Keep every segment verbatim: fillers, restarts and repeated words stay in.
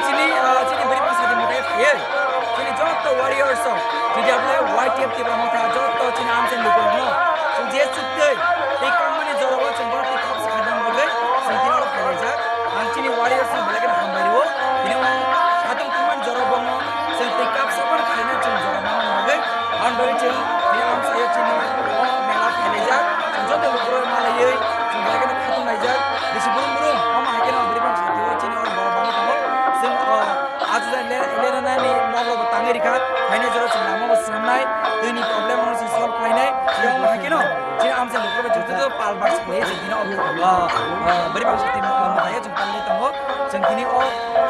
Chini, ah, chini beri pasal di mukai ye. Chini joto warriors song. Chini able Y T F Tipra Motha joto chini amsen luku no. Chini je chukte. Tei kangmani jora o chini borok tei kok sakha dang bagwi. Chini tini oro phaijak. Ang chini warriors no belai kheno hambai rwo. Bini ulo satung tungmani jora bono. Chwng tei kapsa phano khaina chwng jora manna bagwi. Ang bagwi chwng bini amchaio chini o mela phailaijak. Chwng joto lukurok malaiwi chwng belai kheno khatung laijak. Bisi brum brum omo hai kheno bwrwi bangsa twiwi chini oro borok bangwi tongo. Chwng o ajuda le-, lerana ni nogo bo tangwi rikha. Phainai jora chwng lama bo swnamnai. Twini problem no chwng solve khlainai. Chwng omo hai kheno chini amchai lukurok bai joto joto pal bak khlaiwi chwng bini o, o, o, bwrwi bangsa twi no, o, hai chwng palwi tongo. Chwng tini o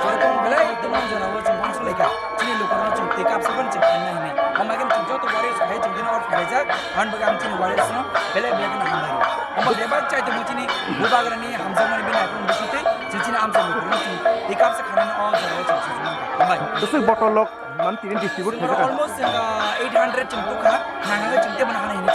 joto belai tongmani jora o chwng bangsa laikha. Chini lukurok no chwng tei kapsa phano chwng khaina hinwi. Omo hai kheno chwng joto warriors hai chwng tini o phaijak. Ang bagwi ang chini warriors no belai belai kheno hambai rwo. Omo bebak chai tongo chini bubagrani hamjakmani bini akhung bisingtwi chwng chini amchai lukurok no chwng tei kapsa khainani o jora o chwng chwng hambai. Bwswk bottle rok man tini distribute Chwng khaijak. Almost chwng, uh, eight hundred chwng tukha, nangkhe chwng tei bono hana hinwi